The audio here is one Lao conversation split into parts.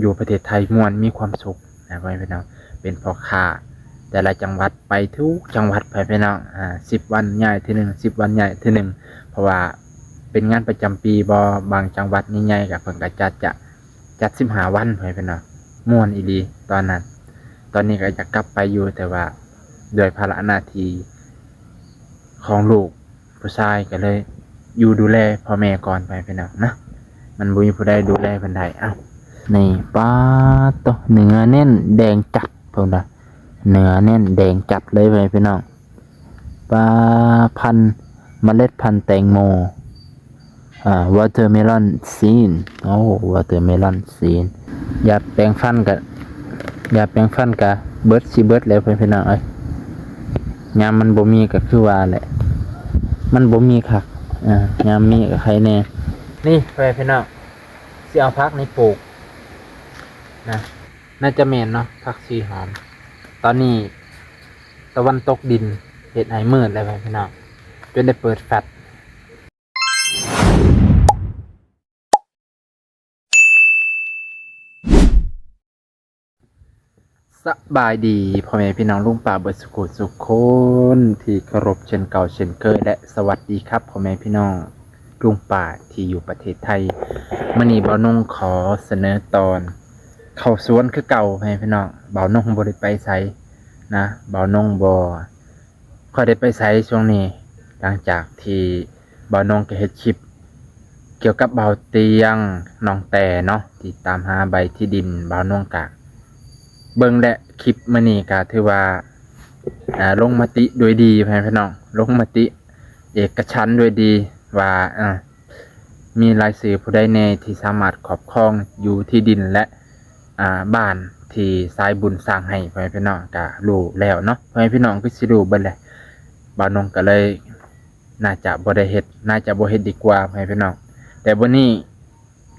ຢູ່ປະເທດໄທມ່ວນມີຄວາມສຸກນະ ພໍ່ແມ່ພີ່ນ້ອງ. ເປັນພໍ່ຄ້າແຕ່ລະຈັງຫວັດ ໄປທຸກຈັງຫວັດ ພໍ່ແມ່ພີ່ນ້ອງ. ອາ ສິບວັນຍ້າຍເທື່ອໜຶ່ງ ສິບວັນຍ້າຍເທື່ອໜຶ່ງ ເພາະວ່າເປັນງານປະຈຳປີບໍ ບາງຈັງຫວັດໃຫຍ່ໆ ກໍເພິ່ນກໍຈັດ ຈະຈັດສິບຫ້າວັນ ພໍ່ແມ່ພີ່ນ້ອງ. ມ່ວນອີ່ຫຼີຕອນນັ້ນ. ຕອນນີ້ກໍຢາກກັບໄປຢູ່ ແຕ່ວ່າດ້ວຍພາລະໜ້າທີ່ຂອງລູກ ຜູ້ຊາຍກໍເລີຍຢູ່ດູແລພໍ່ແມ່ກ່ອນ ພໍ່ແມ່ພີ່ນ້ອງນະ. ມັນບໍ່ມີຜູ້ໃດດູແລເພິ່ນໄດ້. ເອົ້າ ນີ້ ປາດໂທ້ ເນື້ອແໜ້ນແດງຈັດ ເພິ່ນວ່າ ເນື້ອແໜ້ນແດງຈັດເລີຍ ພໍ່ແມ່ພີ່ນ້ອງ. ປາ ພັນ ເມລັດພັນແຕງໂມ ອ່າ watermelon seed ໂອ້ watermelon seed ຢາແປງຟັນກະ ຢາແປງຟັນກະເບິດ ຊິເບິດແລ້ວ ພີ່ນ້ອງເອີຍ. ຍາມມັນບໍ່ມີກະຄືວ່າແຫຼະ ມັນບໍ່ມີຄັກ. ອ່າ ຍາມມີກະໄຄແດ່. ນີ້ ພໍ່ແມ່ພີ່ນ້ອງ ຊິເອົາຜັກນີ້ປູກນະ ໜ້າຈະແມ່ນເນາະ ຜັກຊີຫອມ. ຕອນນີ້ຕາເວັນຕົກດິນ ເຮັດໃຫ້ມືດແລ້ວ ພໍ່ແມ່ພີ່ນ້ອງ ຈົນໄດ້ເປີດແຟລດ. ສະບາຍດີພໍ່ແມ່ພີ່ນ້ອງລຸງປ້າເບິດສູ່ຜູ້ສູ່ຄົນທີ່ເຄົາລົບເຊັ່ນເກົ່າເຊັ່ນເຄີຍ ແລະ ສະຫວັດດີຄັບພໍ່ແມ່ພີ່ນ້ອງລຸງປ້າທີ່ຢູ່ປະເທດໄທ. ມື້ນີ້ບ່າວນົງຂໍສະເໜີຕອນເຂົ້າສວນຄືເກົ່າ ພໍ່ແມ່ພີ່ນ້ອງ. ບ່າວນົງບໍ່ໄດ້ໄປໃສນະ ບ່າວນົງບໍ່ ຂ້ອຍໄດ້ໄປໃສຊ່ວງນີ້ ຫຼັງຈາກທີ່ບ່າວນົງກະເຮັດຄລິບກ່ຽວກັບບ່າວຕຽງ ນ້ອງແຕ່ເນາະ ທີ່ຕາມຫາໃບທີ່ດິນ. ບ່າວນົງກະເບິ່ງແລະ ຄລິບມື້ນີ້ກະຖືວ່າ ອ່າ ລົງມະຕິໂດຍດີ ພໍ່ແມ່ພີ່ນ້ອງ ລົງມະຕິເອກະສັນໂດຍດີວ່າ ອ່າ ມີລາຍຊື່ຜູ້ໃດແດ່ທີ່ສາມາດຄອບຄອງຢູ່ທີ່ດິນ ແລະ ອ່າ ບ້ານທີ່ສາຍບຸນສ້າງໃຫ້ ພໍ່ແມ່ພີ່ນ້ອງກະຮູ້ແລ້ວເນາະ ພໍ່ແມ່ພີ່ນ້ອງຄືຊິຮູ້ເບິດແຫຼະ. ບ່າວນົງກະເລີຍໜ້າຈະບໍ່ໄດ້ເຮັດ ໜ້າຈະບໍ່ເຮັດດີກວ່າ ພໍ່ແມ່ພີ່ນ້ອງ. ແຕ່ມື້ນີ້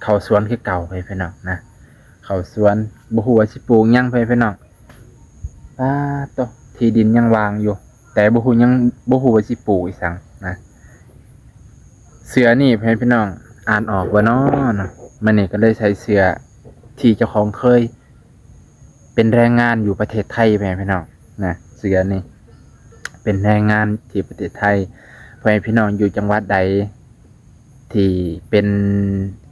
ເຂົ້າສວນຄືເກົ່າ ພໍ່ແມ່ພີ່ນ້ອງນະ ເຂົ້າສວນ ບໍ່ຮູ້ວ່າຊິປູກຫຍັງ ພໍ່ແມ່ພີ່ນ້ອງ. ປາດໂທ້ ທີ່ດິນຍັງວ່າງຢູ່ ແຕ່ບໍ່ຮູ້ ຍັງບໍ່ຮູ້ວ່າຊິປູກອີ່ຫຍັງນະ. ເສື້ອນີ້ ພໍ່ແມ່ພີ່ນ້ອງ ອ່ານອອກບໍ່ນໍເນາະ? ມື້ນີ້ກໍເລີຍໃສ່ເສື້ອທີ່ເຈົ້າຂອງເຄີຍເປັນແຮງງານຢູ່ປະເທດໄທ ພໍ່ແມ່ພີ່ນ້ອງນະ. ເສື້ອນີ້ເປັນແຮງງານທີ່ປະເທດໄທ. ພໍ່ແມ່ພີ່ນ້ອງຢູ່ຈັງຫວັດໃດ ທີ່ເປັນ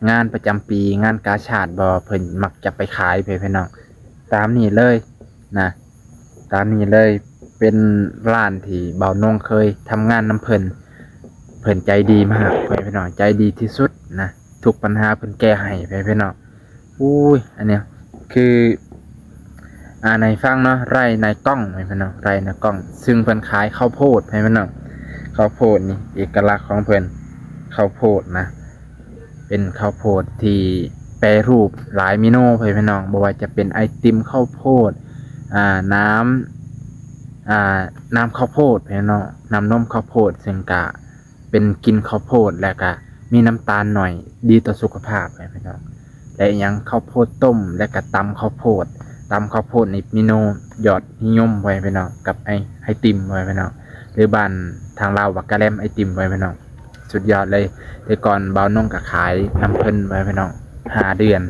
ງານປະຈຳປີ ງານກາຊາດບໍ ເພິ່ນມັກຈະໄປຂາຍ ພໍ່ແມ່ພີ່ນ້ອງ. ຕາມນີ້ເລີຍນະ ຕາມນີ້ເລີຍ ເປັນຮ້ານທີ່ບ່າວນົງເຄີຍທຳງານນຳເພິ່ນ. ເພິ່ນໃຈດີມາກ ພໍ່ແມ່ພີ່ນ້ອງ ໃຈດີທີ່ສຸດນະ ທຸກບັນຫາເພິ່ນແກ້ໃຫ້ ພໍ່ແມ່ພີ່ນ້ອງ. ໂອ້ຍ ອັນນີ້ຄື ອ່ານໃຫ້ຟັງເນາະ ໄຮ່ນາຍກ້ອງ ພໍ່ແມ່ພີ່ນ້ອງ ໄຮ່ນາຍກ້ອງ ຊຶ່ງເພິ່ນຂາຍເຂົ້າໂພດ ພໍ່ແມ່ພີ່ນ້ອງ. ເຂົ້າໂພດນີ້ເອກະລັກຂອງເພິ່ນ ເຂົ້າໂພດນະ ເປັນເຂົ້າໂພດທີ່ແປຮູບຫຼາຍເມນູ ພໍ່ແມ່ພີ່ນ້ອງ ບໍ່ວ່າຈະເປັນໄອຕິມເຂົ້າໂພດ ອ່າ ນ້ຳ ອ່າ ນ້ຳເຂົ້າໂພດ ພໍ່ແມ່ພີ່ນ້ອງ ນ້ຳນົມເຂົ້າໂພດ ຊຶ່ງກະ ເປັນກິ່ນເຂົ້າໂພດ ແລະກະມີນ້ຳຕານໜ້ອຍ ດີຕໍ່ສຸຂະພາບ ພໍ່ແມ່ພີ່ນ້ອງ. ແລະອີ່ຫຍັງ ເຂົ້າໂພດຕົ້ມ ແລະກະຕຳເຂົ້າໂພດ ຕຳເຂົ້າໂພດນີ້ເມນູຍອດນິຍົມ ພໍ່ແມ່ພີ່ນ້ອງ ກັບໄອ ໄອຕິມ ພໍ່ແມ່ພີ່ນ້ອງ ຫຼືບ້ານທາງລາວວ່າກະແລັມໄອຕິມ ພໍ່ແມ່ພີ່ນ້ອງ. ສຸດຍອດເລີຍ ແຕ່ກ່ອນບ່າວນົງກະຂາຍນຳເພິ່ນ ພໍ່ແມ່ພີ່ນ້ອງ ຫ້າເດືອນ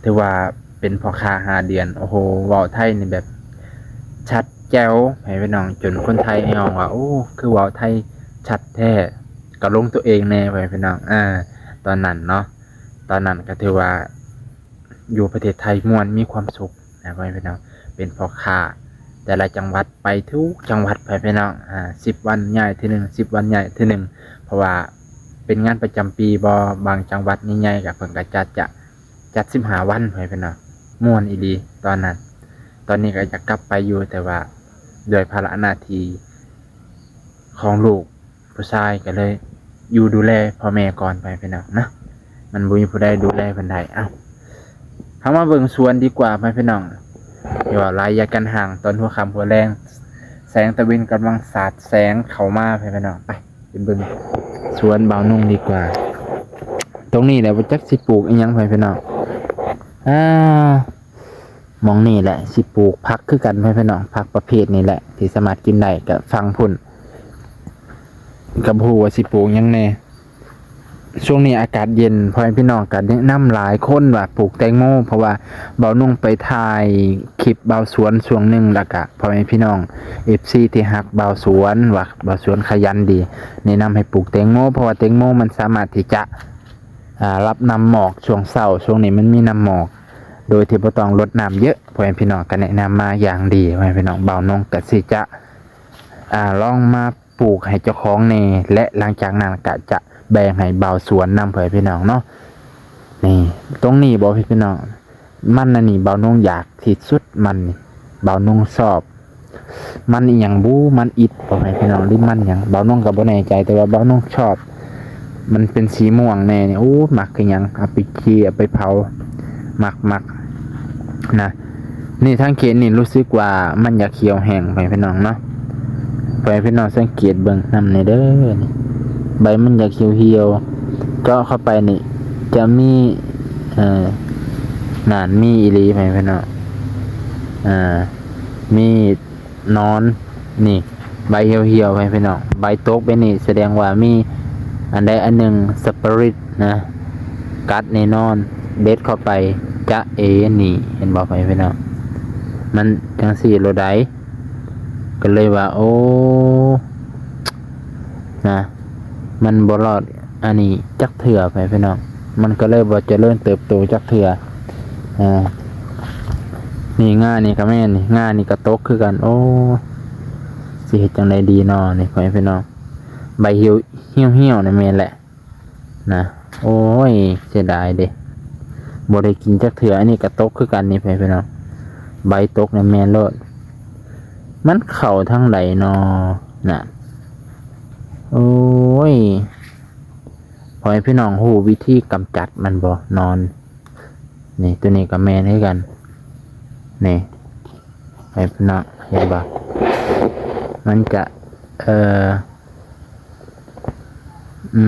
ຖືວ່າເປັນພໍ່ຄ້າຫ້າເດືອນ ໂອ້ໂຫ ເວົ້າໄທນີ້ແບບຊັດ ແຈ່ວ ໃຫ້ພີ່ນ້ອງ ຈົນຄົນໄທຮ້ອງວ່າ ໂອ້ ຄືເວົ້າໄທຊັດແທ້ ກະຫຼົງຕົວເອງແດ່ ພໍ່ແມ່ພີ່ນ້ອງ. ເອີ ຕອນນັ້ນເນາະ ຕອນນັ້ນກະຖືວ່າຢູ່ປະເທດໄທມ່ວນມີຄວາມສຸກນະ ພໍ່ແມ່ພີ່ນ້ອງ. ເປັນພໍ່ຄ້າແຕ່ລະຈັງຫວັດ ໄປທຸກຈັງຫວັດ ພໍ່ແມ່ພີ່ນ້ອງ. ອາ ສິບວັນຍ້າຍເທື່ອໜຶ່ງ ສິບວັນຍ້າຍເທື່ອໜຶ່ງ ເພາະວ່າເປັນງານປະຈຳປີບໍ ບາງຈັງຫວັດໃຫຍ່ໆ ກະເພິ່ນກະຈັດ ຈະ ຈັດສິບຫ້າວັນ ພໍ່ແມ່ພີ່ນ້ອງ. ມ່ວນອີ່ຫຼີຕອນນັ້ນ. ຕອນນີ້ກໍຢາກກັບໄປຢູ່ ແຕ່ວ່າດ້ວຍພາລະໜ້າທີ່ຂອງລູກຜູ້ຊາຍ ກໍເລີຍຢູ່ດູແລພໍ່ແມ່ກ່ອນ ພໍ່ແມ່ພີ່ນ້ອງນະ. ມັນບໍ່ມີຜູ້ໃດດູແລເພິ່ນໄດ້. ເອົ້າ ເຮົາມາເບິ່ງສວນດີກວ່າ ພໍ່ແມ່ພີ່ນ້ອງ. ຢ່າເວົ້າຫຼາຍ ຢ່າກັນຫ່າງ ຕອນຫົວຄ່ຳຫົວແລງ ແສງຕາເວັນກຳລັງສາດແສງເຂົ້າມາ ພໍ່ແມ່ພີ່ນ້ອງ. ໄປ ໄປເບິ່ງສວນບ່າວນົງດີກວ່າ. ຕົງນີ້ແຫຼະ ບໍ່ຈັກຊິປູກອີ່ຫຍັງ ພໍ່ແມ່ພີ່ນ້ອງ. ອ່າ ໝ່ອງນີ້ແຫຼະ ຊິປູກຜັກຄືກັນ ພໍ່ແມ່ພີ່ນ້ອງ. ຜັກປະເພດນີ້ແຫຼະ ທີ່ສາມາດກິນໄດ້ ກະຝັ່ງພຸ້ນ ກະບໍ່ຮູ້ວ່າຊິປູກຫຍັງແດ່. ຊ່ວງນີ້ອາກາດເຢັນ ພໍ່ແມ່ພີ່ນ້ອງກໍແນະນຳຫຼາຍຄົນວ່າປູກແຕງໂມ ເພາະວ່າບ່າວນົງໄປຖ່າຍຄລິບບ່າວສວນຊ່ວງໜຶ່ງ ແລ້ວກະພໍ່ແມ່ພີ່ນ້ອງ ເອັຟຊີ ທີ່ຮັກບ່າວສວນ ວ່າບ່າວສວນຂະຫຍັນດີ ແນະນຳໃຫ້ປູກແຕງໂມ ເພາະວ່າແຕງໂມມັນສາມາດທີ່ຈະ ອາ ຮັບນ້ຳໝອກຊ່ວງເຊົ້າ ຊ່ວງນີ້ມັນມີນ້ຳໝອກ ໂດຍທີ່ບໍ່ຕ້ອງລົດນ້ຳເຍອະ ພໍ່ແມ່ພີ່ນ້ອງ ກໍແນະນຳມາຢ່າງດີ ພໍ່ແມ່ພີ່ນ້ອງ ບ່າວນົງກໍຊິຈະ ອາ ລອງມາ ປູກໃຫ້ເຈົ້າຂອງແດ່ ແລະ ຫຼັງຈາກນັ້ນກະຈະແບ່ງໃຫ້ບ່າວສວນນຳ ພໍ່ແມ່ພີ່ນ້ອງເນາະ. ນີ້ ຕົງນີ້ບໍພີ່ນ້ອງ ມັນອັນນີ້ບ່າວນົງຢາກທີ່ສຸດ ມັນນີ້ບ່າວນົງຊອບ ມັນອີ່ຫຍັງບູ ມັນອິດບໍ ພໍ່ແມ່ພີ່ນ້ອງ ຫຼືມັນຫຍັງ ບ່າວນົງກໍບໍ່ແນ່ໃຈ ແຕ່ວ່າບ່າວນົງຊອບ ມັນເປັນສີມ່ວງແດ່ນີ້ ໂອ້ ມັກຄືຫຍັງ ເອົາໄປເຄ ເອົາໄປເຜົາ ມັກໆ ນະ. ນີ້ ສັງເກດນີ້ ຮູ້ສຶກວ່າມັນຢາກຂຽວແຫ້ງ ພໍ່ແມ່ພີ່ນ້ອງເນາະ ພໍ່ແມ່ພີ່ນ້ອງສັງເກດເບິ່ງນຳແດ່ເດີ ນີ້ ໃບມັນຢາກຂຽວໆ ເຈາະເຂົ້າໄປນີ້ຈະມີ ເອີ ນັ້ນ ມີອີ່ຫຼີ ພໍ່ແມ່ພີ່ນ້ອງ ເອີ ມີໜອນ ນີ້ ໃບຫ່ຽວໆ ໃຫ້ພີ່ນ້ອງ ໃບຕົກແບບນີ້ສະແດງວ່າມີອັນໃດອັນໜຶ່ງສະປະລິດນະ ກັດແນ່ນອນ ເດັດເຂົ້າໄປ ຈະເອ ນີ້ ເຫັນບໍ່ ໃຫ້ພີ່ນ້ອງ ມັນຈັ່ງຊີ້ໂລດໃດ ກໍເລີຍວ່າ ໂອ້ ນະ ມັນບໍ່ລອດ ອັນນີ້ຈັກເທື່ອ ໃຫ້ພີ່ນ້ອງ ມັນກໍເລີຍບໍ່ຈະເລີນເຕີບໂຕຈັກເທື່ອ ອາ ນີ້ງານີ້ກໍແມ່ນ ນີ້ງານີ້ກໍຕົກຄືກັນ ໂອ້ ຊິເຮັດຈັ່ງໃດດີນໍ ນີ້ ພໍ່ແມ່ພີ່ນ້ອງ ໃບຫ່ຽວໆນີ້ແມ່ນແຫຼະນະ ໂອ້ຍ ເສຍດາຍເດ້ ບໍ່ໄດ້ກິນຈັກເທື່ອ ອັນນີ້ກໍຕົກຄືກັນ ນີ້ ພໍ່ແມ່ພີ່ນ້ອງ ໃບຕົກນີ້ແມ່ນໂລດ ມັນເຂົ້າທາງໃດນໍ ນະ ໂອ້ຍ ພໍ່ແມ່ພີ່ນ້ອງຮູ້ວິທີກຳຈັດມັນບໍ່ ໜອນ ນີ້ ໂຕນີ້ກໍແມ່ນຄືກັນ ນີ້ ໃຫ້ພີ່ນ້ອງເຫັນບໍ່ ມັນຈະ ເອີ ອື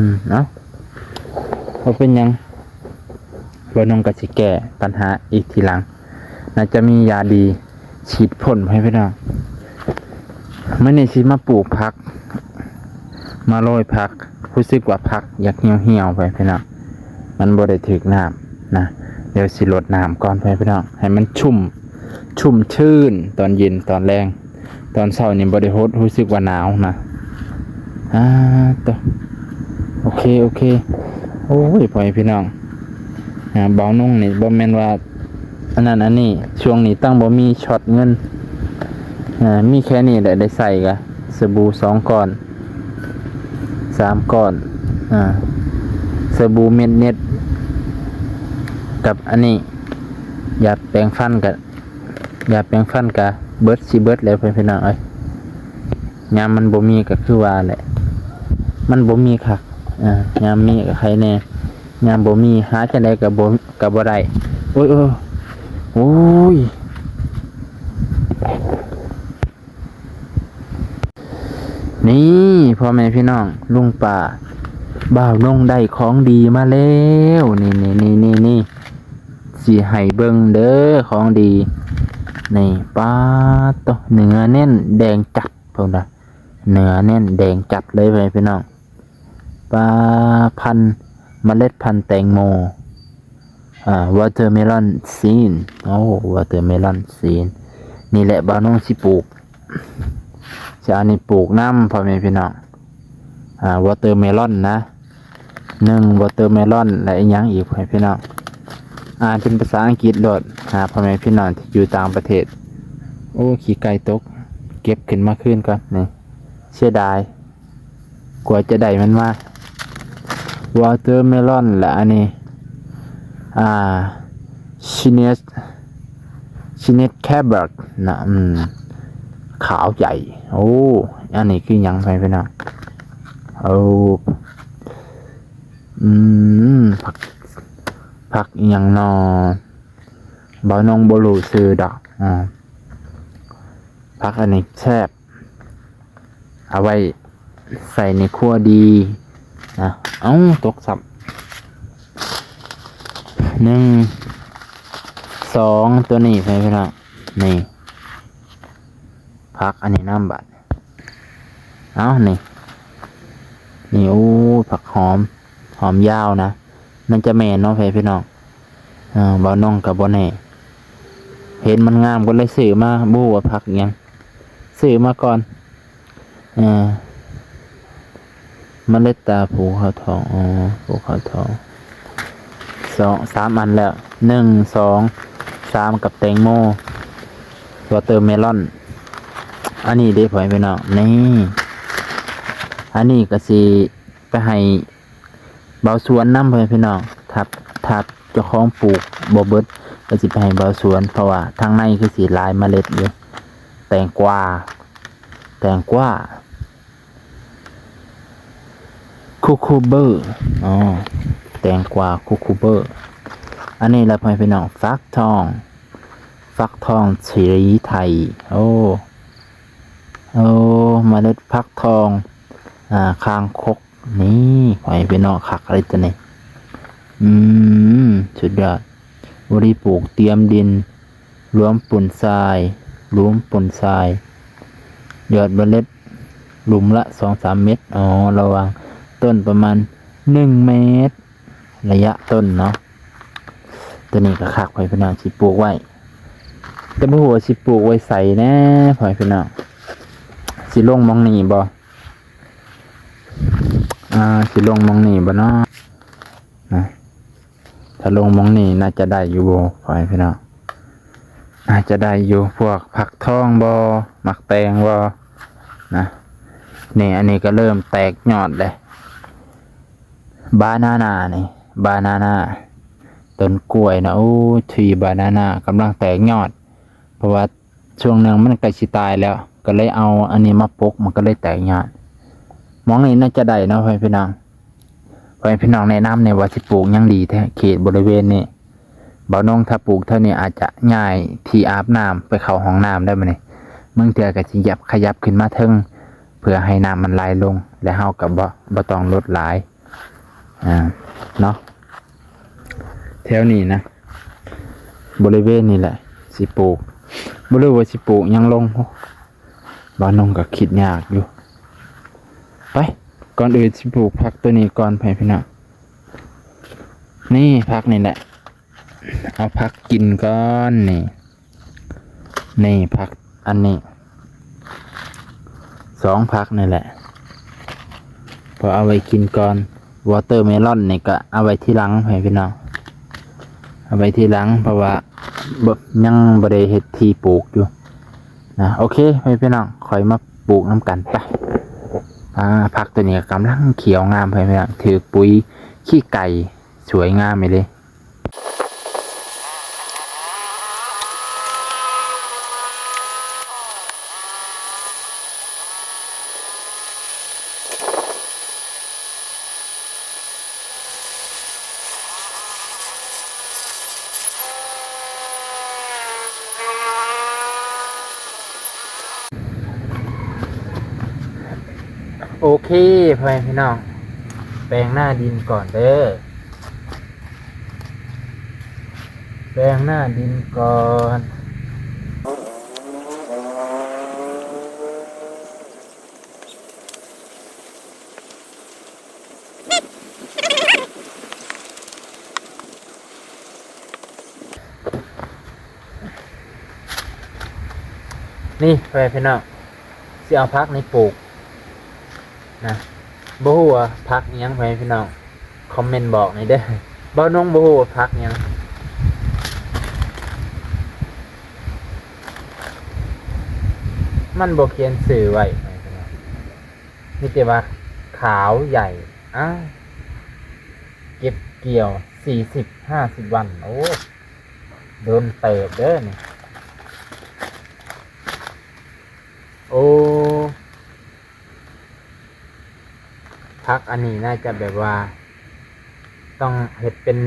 ມ ເອົ້າ ບໍ່ເປັນຫຍັງ ບ່າວນົງກໍຊິແກ້ບັນຫາອີກທີຫຼັງ ໜ້າຈະມີຢາດີ ສີດພົ້ນ ໃຫ້ພີ່ນ້ອງ ມື້ນີ້ຊິມາປູກຜັກ ມາໂລຍຜັກ ຮູ້ສຶກວ່າຜັກຢາກຫ່ຽວໆ ໃຫ້ພີ່ນ້ອງ ມັນບໍ່ໄດ້ຖືກນ້ຳນະ ດຽວຊິລົດນ້ຳກ່ອນ ໃຫ້ພີ່ນ້ອງ ໃຫ້ມັນຊຸ່ມ ຊຸ່ມຊື່ນ ຕອນເຢັນຕອນແລງ ຕອນເຊົ້ານີ້ບໍ່ໄດ້ຫົດ ຮູ້ສຶກວ່າໜາວນະ ອາ ໂຕ ໂອເຄ ໂອເຄ ໂອ້ຍ ພໍ່ແມ່ພີ່ນ້ອງ ອາ ບ່າວນົງນີ້ບໍ່ແມ່ນວ່າ ອັນນັ້ນອັນນີ້ ຊ່ວງນີ້ຕັ້ງບໍ່ມີ ຊອດເງິນ ເອີ ມີແຄ່ນີ້ແຫຼະ ໄດ້ໃຊ້ກະສະບູສອງກ້ອນ ສາມກ້ອນ ອາ ສະບູເມັດເນັດ ກັບອັນນີ້ ຢາແປງຟັນກະ ຢາແປງຟັນກະເບິດ ຊິເບິດແລ້ວ ພີ່ນ້ອງເອີຍ ຍາມມັນບໍ່ມີກໍຄືວ່າແຫຼະ ມັນບໍ່ມີຄັກ ອາ ຍາມມີກໍໄຄແດ່ ຍາມບໍ່ມີຫາຈັ່ງໃດກໍບໍ່ ກໍບໍ່ໄດ້ ໂອ້ຍ ໂອ້ຍ ໂອ້ຍ ນີ້ ພໍ່ແມ່ພີ່ນ້ອງ ລຸງປ້າ ບ່າວນົງໄດ້ຂອງດີມາແລ້ວ ນີ້ໆໆໆ ຊິໃຫ້ເບິ່ງເດີ ຂອງດີ ນີ້ ປາດໂທ້ ເນື້ອແໜ້ນແດງຈັດ ເພິ່ນວ່າ ເນື້ອແໜ້ນແດງຈັດເລີຍ ພໍ່ແມ່ພີ່ນ້ອງ ປາ ພັນ ເມລັດພັນແຕງໂມ ອາ watermelon seed ໂອ້ watermelon seed ນີ້ແຫຼະ ບ່າວນົງຊິປູກ ຊິເອົານີ້ປູກນຳ ພໍ່ແມ່ພີ່ນ້ອງ ອາ watermelon ນະ ໜຶ່ງ watermelon ແລະ ອີຫຍັງອີກ ພໍ່ແມ່ພີ່ນ້ອງ ອ່ານເປັນພາສາອັງກິດໂລດ ຫາພໍ່ແມ່ພີ່ນ້ອງທີ່ຢູ່ຕ່າງປະເທດ ໂອ້ ຂີ້ໄກ່ຕົກ ເກັບຂຶ້ນມາຄືນກ່ອນ ນີ້ ເສຍດາຍ ກວ່າຈະໄດ້ມັນມາ watermelon ແລະ ອັນນີ້ ອ່າ Chinese Chinese cabbage ນະ ອືມ ຂາວໃຫຍ່ ໂອ້ ອັນນີ້ຄືຫຍັງ ພໍ່ແມ່ພີ່ນ້ອງ ໂອ້ ອືມ ຜັກ ຜັກອີຫຍັງນໍ ບ່າວນົງບໍ່ຮູ້ຊື່ດອກ ອ່າ ຜັກອັນນີ້ແຊບ ເອົາໄວ້ໃສ່ໃນຄົວດີນະ ເອົ້າ ຕົກຊ້ຳ ໜຶ່ງ ສອງ ໂຕນີ້ ໃສ່ພີ່ນ້ອງ ນີ້ ຜັກອັນນີ້ນຳບາດ ເອົ້າ ນີ້ ນີ້ ໂອ້ ຜັກຫອມ ອມຍາວນະ ໜ້າຈະແມ່ນເນາະ ພໍ່ແມ່ພີ່ນ້ອງ. ເອີ ບ່າວນົງກໍບໍ່ແນ່ ເຫັນມັນງາມກໍເລີຍຊື້ມາ ບໍ່ຮູ້ວ່າຜັກຫຍັງ ຊື້ມາກ່ອນ. ເອີ ເມລັດຕາພູເຂົາທອງ ອໍ ພູເຂົາທອງ ສອງ ສາມອັນແລ້ວ ໜຶ່ງ ສອງ ສາມ ກັບແຕງໂມ ວອເຕີເມລອນ. ອັນນີ້ເດ້ ພໍ່ແມ່ພີ່ນ້ອງ ນີ້ ອັນນີ້ກໍຊິໄປໃຫ້ ບ່າວສວນນຳ ພໍ່ແມ່ພີ່ນ້ອງ ຖ້າ ຖ້າເຈົ້າຂອງປູກບໍ່ເບິດ ກໍຊິໄປໃຫ້ບ່າວສວນ ເພາະວ່າທາງໃນຄືຊິຫຼາຍເມລັດຢູ່. ແຕງກວາ ແຕງກວາ ຄຸຄູເບີ ອໍ ແຕງກວາ ຄຸຄູເບີ. ອັນນີ້ລະ ພໍ່ແມ່ພີ່ນ້ອງ ຟັກທອງ ຟັກທອງສີໄທ ໂອ້ ໂອ້ ເມລັດຟັກທອງ ອາ ຄາງຄົກ. ນີ້ ພໍ່ແມ່ພີ່ນ້ອງ ຄັກເລີຍຕົວນີ້ ອືມ ສຸດຍອດ. ບໍລິປູກຕຽມດິນ ລວມປຸ້ນຊາຍ ລວມປຸ້ນຊາຍ ຍອດເມລັດ ຫຼຸມລະສອງສາມເມັດ ອໍ ລະຫວ່າງຕົ້ນປະມານໜຶ່ງເມັດ ໄລຍະຕົ້ນເນາະ. ຕົວນີ້ກໍຄັກ ພໍ່ແມ່ພີ່ນ້ອງ ຊິປູກໄວ້ ແຕ່ບໍ່ຮູ້ວ່າຊິປູກໄວ້ໃສແດ່ ພໍ່ແມ່ພີ່ນ້ອງ ຊິລົງໝ່ອງນີ້ບໍ່? ອ່າ ຊິລົງໝ່ອງນີ້ບໍ່ເນາະ ນະ ຖ້າລົງໝ່ອງນີ້ໜ້າຈະໄດ້ຢູ່ບໍ່ ພໍ່ແມ່ພີ່ນ້ອງ? ໜ້າຈະໄດ້ຢູ່ ພວກຜັກທອງບໍ່ ໝາກແຕງບໍ່ ນະ. ນີ້ ອັນນີ້ກໍເລີ່ມແຕກຍອດແລ້ວ ບານານານີ້ ບານານາ ຕົ້ນກ້ວຍນະ ໂອ້ ທຣີບານານາກຳລັງແຕກຍອດ ເພາະວ່າ ຊ່ວງໜຶ່ງມັນໃກ້ຊິຕາຍແລ້ວ ກໍເລີຍເອົາອັນນີ້ມາປົກ ມັນກໍເລີຍແຕກຍອດ. ໝ່ອງນີ້ໜ້າຈະໄດ້ເນາະ ພໍ່ແມ່ພີ່ນ້ອງ ພໍ່ແມ່ພີ່ນ້ອງແນະນຳແດ່ວ່າຊິປູກຫຍັງດີແທ້ ເຂດບໍລິເວນນີ້. ບ່າວນົງ ຖ້າປູກແຖວນີ້ອາດຈະຍ້າຍທີ່ອາບນ້ຳໄປເຂົ້າຫ້ອງນ້ຳໄດ້ບັດນີ້ ບາງເທື່ອກໍຊິຫຍັບ ຂະຫຍັບຂຶ້ນມາເທິງ ເພື່ອໃຫ້ນ້ຳມັນໄຫຼລົງ ແລະ ເຮົາກໍບໍ່ ບໍ່ຕ້ອງລົດຫຼາຍ. ອ່າ ເນາະ ແຖວນີ້ນະ ບໍລິເວນນີ້ແຫຼະ ຊິປູກ ບໍ່ຮູ້ວ່າຊິປູກຫຍັງລົງ. ບ່າວນົງກໍຄິດຍາກຢູ່ ໄປ ກ່ອນອື່ນຊິປູກຜັກຕົວນີ້ກ່ອນ ພໍ່ແມ່ພີ່ນ້ອງ. ນີ້ ຜັກນີ້ແຫຼະ ເອົາຜັກກິນກ່ອນ ນີ້ ນີ້ຜັກອັນນີ້ ສອງຜັກນີ້ແຫຼະ ເພາະເອົາໄວ້ກິນກ່ອນ. ວອເຕີເມລອນນີ້ກະເອົາໄວ້ທີຫຼັງ ພໍ່ແມ່ພີ່ນ້ອງ ເອົາໄວ້ທີຫຼັງ ເພາະວ່າບໍ່ ຍັງບໍ່ໄດ້ເຮັດທີ່ປູກຢູ່ນະ. ໂອເຄ ພໍ່ແມ່ພີ່ນ້ອງ ຄ່ອຍມາປູກນຳກັນໄປ. ອ່າ ຜັກຕົວນີ້ກະກຳລັງຂຽວງາມ ພໍ່ແມ່ພີ່ນ້ອງ ຖືກປຸ໋ຍຂີ້ໄກ່ ສວຍງາມອີ່ຫຼີ. ໂອເຄ ພໍ່ແມ່ພີ່ນ້ອງ ແປງໜ້າດິນກ່ອນເດີ ແປງໜ້າດິນກ່ອນ. ນີ້ ພໍ່ແມ່ພີ່ນ້ອງ ຊິເອົາຜັກນີ້ປູກນະ ບໍ່ຮູ້ວ່າຜັກອີ່ຫຍັງ ພໍ່ແມ່ພີ່ນ້ອງ ຄອມເມັນບອກແດ່ເດີ. ບ່າວນົງບໍ່ຮູ້ວ່າຜັກຫຍັງ ມັນບໍ່ຂຽນຊື່ໄວ້ ມີແຕ່ວ່າຂາວໃຫຍ່. ອ້າວ ເກັບກ່ຽວສີ່ສິບຫ້າສິບວັນ ໂອ້ ດົນເຕີບເດີນີ້. ໂອ້ ຜັກອັນນີ້ໜ້າຈະແບບວ່າ ຕ້ອງເຮັດເປັນ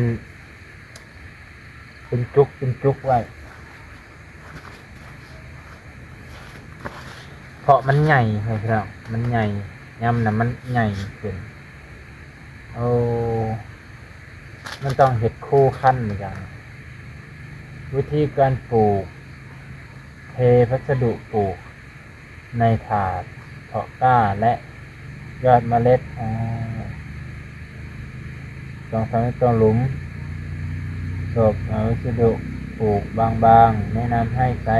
ເປັນຈຸກເປັນຈຸກໄວ້ ເພາະມັນໃຫຍ່ ພີ່ນ້ອງ ມັນໃຫຍ່ ຍາມນັ້ນມັນໃຫຍ່ຂຶ້ນ. ໂອ້ ມັນຕ້ອງເຮັດໂຄຄັນອີກຢ່າງ. ວິທີການປູກ ເທວັດສະດຸປູກ ໃນຖາດເທາະກ້າ ແລະ ຍອດມະເລັດ. ອາ ສອງສາມເມັດຕໍ່ຫຼຸມ. ສອບຫາວັດສະດຸປູກບາງໆ ແນະນຳໃຫ້ໃຊ້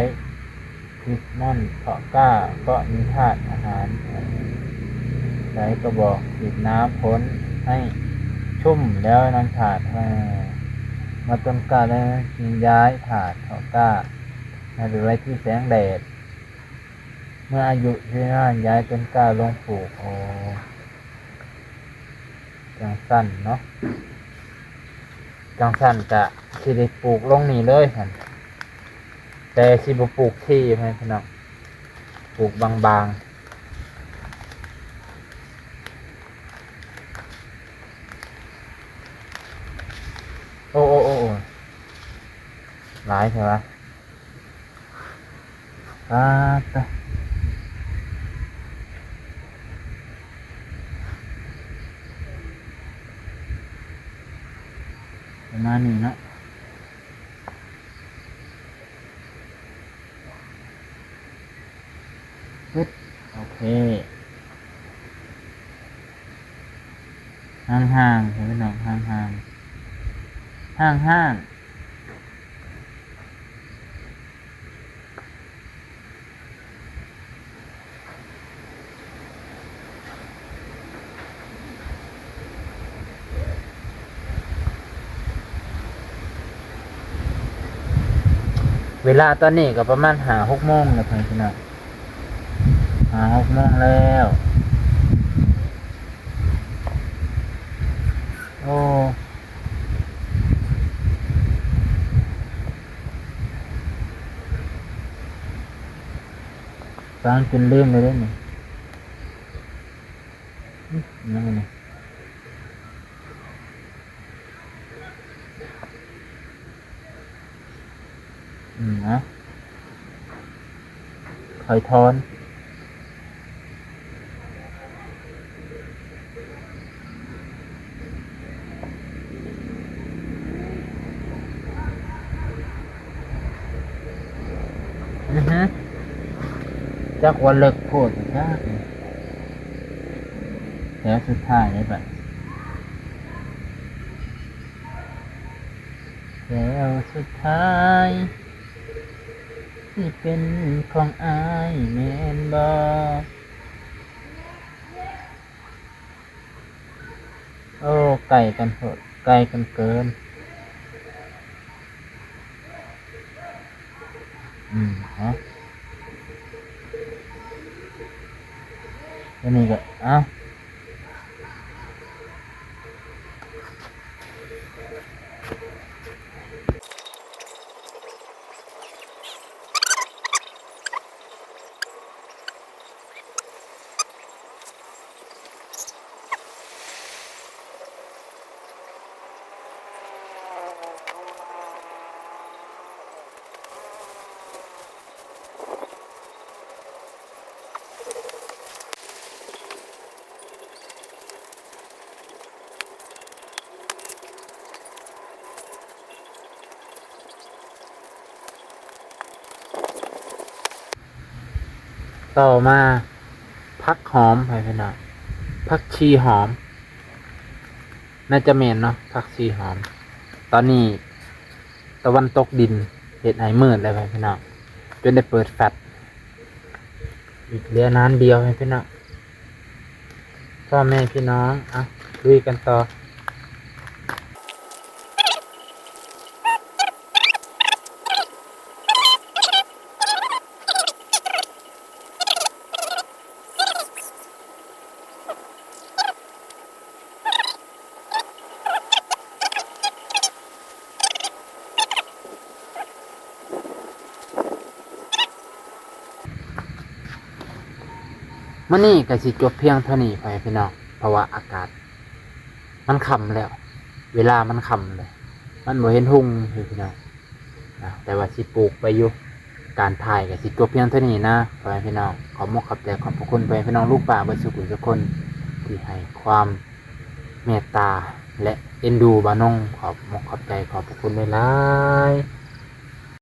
ພິດມອນເພາະກ້າ ເພາະມີທາດອາຫານ. ໃຊ້ກະບອກສີດນ້ຳພົ່ນໃຫ້ຊຸ່ມ ແລ້ວນຳຖາດມາຕົ້ນກ້າ ແລ້ວຈຶ່ງຍ້າຍຖາດເພາະກ້າໃຫ້ໄປໄວ້ທີ່ແສງແດດ. ເມື່ອອາຍຸສິບຫ້າ ຍ້າຍຕົ້ນກ້າລົງປູກ. ອໍ ຈັ່ງຊັ້ນເນາະ, ຈັ່ງຊັ້ນກະຊິໄດ້ປູກລົງນີ້ເລີຍຫັ້ນ, ແຕ່ຊິບໍ່ປູກທີ່ ແມ່ນພີ່ນ້ອງ, ປູກບາງໆ. ໂອ້ ໂອ້ ໂອ້ ໂອ້ ຫຼາຍແທ້ວະ. ປາດຕະ ປະມານນີ້ເນາະ. ປຶບ ໂອເຄ ຫ່າງໆ ພີ່ນ້ອງ, ຫ່າງໆ ຫ່າງໆ. ເວລາຕອນນີ້ກໍປະມານຫ້າຫົກໂມງແລ້ວ ພີ່ນ້ອງ, ຫ້າຫົກໂມງແລ້ວ. ໂອ້ ຟັງຈົນລືມເລີຍເດ້ນີ້. ຫຍັງນີ້? ອືມ ເອົາ ຄ່ອຍຖອນ. ອືຮຶ ຈັກວ່າເລິກໂພດຈັກ ແຖວສຸດທ້າຍເດ້ບັດ ແຖວສຸດທ້າຍ ທີ່ເປັນຂອງອ້າຍແມ່ນບໍ່? ໂອ້ ໃກ້ກັນໂພດ ໃກ້ກັນເກີນ. ອືມ ເອົາ ຕົວນີ້ກໍ ເອົາ. ຕໍ່ມາ ຜັກຫອມ ໃຫ້ພີ່ນ້ອງ ຜັກຊີຫອມ ໜ້າຈະແມ່ນເນາະ ຜັກຊີຫອມ. ຕອນນີ້ຕາເວັນຕົກດິນເຮັດໃຫ້ມືດແລ້ວ ໃຫ້ພີ່ນ້ອງ ຈົນໄດ້ເປີດແຟລດ. ອີກເຫຼືອນານດຽວ ໃຫ້ພີ່ນ້ອງ ພໍ່ແມ່ພີ່ນ້ອງ ເອົາ ລຸຍກັນຕໍ່. ມື້ນີ້ກໍຊິຈົບພຽງເທົ່ານີ້ ພໍ່ແມ່ພີ່ນ້ອງ ເພາະວ່າອາກາດມັນຄ່ຳແລ້ວ ເວລາມັນຄ່ຳແລ້ວ ມັນບໍ່ເຫັນຮຸ່ງ ພີ່ນ້ອງ. ນະ ແຕ່ວ່າຊິປູກໄປຢູ່. ການຖ່າຍກໍຊິຈົບພຽງເທົ່ານີ້ນະ ພໍ່ແມ່ພີ່ນ້ອງ. ຂອບມົກຂອບໃຈ ຂອບພະຄຸນພໍ່ແມ່ພີ່ນ້ອງລຸງປ້າເບິດສູ່ຜູ້ສູ່ຄົນ ທີ່ໃຫ້ຄວາມເມດຕາ ແລະ ເອັນດູບ່າວນົງ. ຂອບມົກຂອບໃຈ ຂອບພະຄຸນຫຼາຍໆ.